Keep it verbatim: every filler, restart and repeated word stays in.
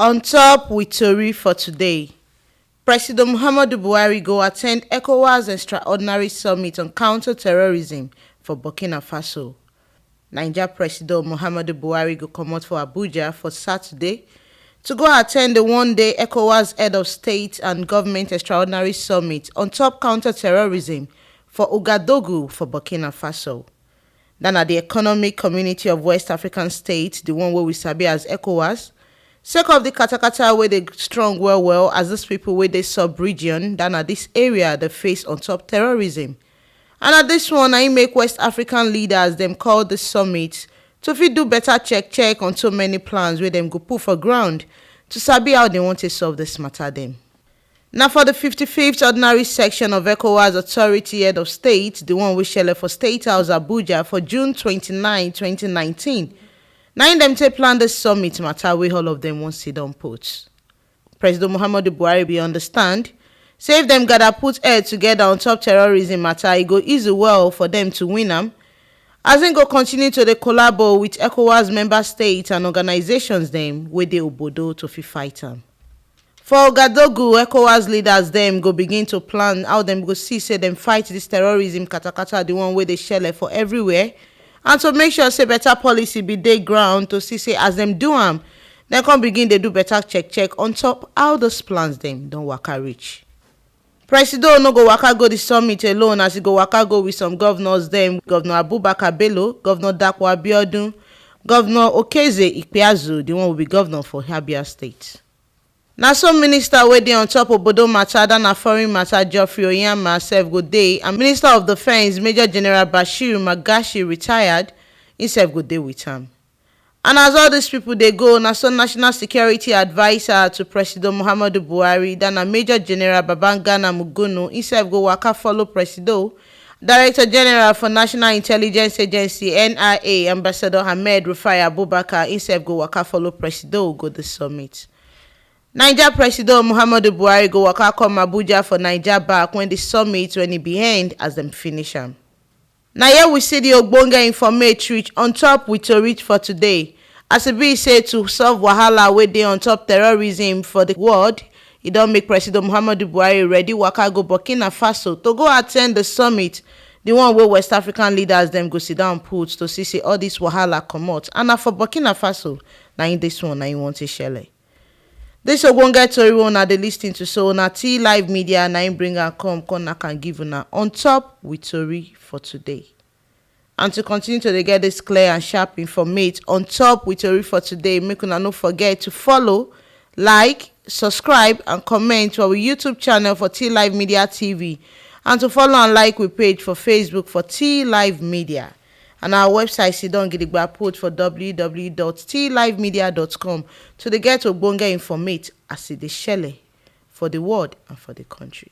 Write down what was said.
On top with tori for today, President Muhammadu Buhari go attend ECOWAS Extraordinary Summit on Counter-Terrorism for Burkina Faso. Naija President Muhammadu Buhari go comot for Abuja for Saturday to go attend the one-day ECOWAS Head of State and Government Extraordinary Summit on top counter-terrorism for Ouagadougou for Burkina Faso. That na the Economic Community of West African States, the one wey we sabi as ECOWAS, sake of the katakata wey dey strong well well as these people wey dey sub-region, that na this area dey face on top terrorism. And na this one na im make West African leaders dem call the summit to fit do better check check on so many plans wey dem go put for ground to sabi how dem wan take solve this matter dem. Na for the fifty-fifth ordinary section of ECOWAS Authority Head of State, the one wey shele for State House Abuja for June twenty-nine, twenty nineteen, na im dem take plan the summit matter wey all of dem wan sit down put. President Muhammadu Buhari bin understand say if dem gather put head together on top terrorism matter, e go easy well for dem to win am, as im go continue to dey collabo with ECOWAS member states and organizations dem wey dey obodo to fit fight am. For Ouagadougou, ECOWAS leaders dem go begin to plan how dem go see say dem fight this terrorism katakata, the one wey dey shele for everywhere, and to make sure say better policy be dey ground to see say as dem do am, dem come begin dey do better check check on top how those plans dem don waka reach. Presido no go waka go the summit alone, as e go waka go with some governors dem, Governor Abubakar Bello, Governor Dapo Abiodun, Governor Okeze Ikpeazu, the one wey be governor for Abia State. Na so minister wey dey on top obodo matter, that na foreign matter, Geoffrey Onyeama sef go dey, and Minister of Defence, Major General Bashir Magashi, retired, himself go dey with am. And as all these people dey go, na so National Security Adviser to President Muhammadu Buhari, that na Major General Babagana Mugunu, himself go waka follow Presido. Director General for National Intelligence Agency, N I A, Ambassador Ahmed Rufai Abubakar, himself go waka follow Presido go the summit. Naija Presido Muhammadu Buhari go waka come Abuja for Naija back when the summit when e be end as dem finish am. Na here we see the ogbonge informate reach on top with tori for today. As e be say to solve wahala wey dey on top terrorism for the world, e don make President Muhammadu Buhari ready waka go Burkina Faso to go attend the summit, the one wey West African leaders dem go sit down put to see say all this wahala comot. And na for Burkina Faso, na im this one, na im want to shele. This ogbonge tori wey una dey listen to so, na T Live Media na im bring am come, come knack am give una on top with tori for today. And to continue to dey get this clear and sharp informate on top with tori for today, make una no forget to follow, like, subscribe and comment for our YouTube channel for T Live Media T V, and to follow and like we page for Facebook for T Live Media. And our website sit down gidigba put for w w w dot t live media dot com to dey get ogbonge informate as e dey shele for the world and for the country.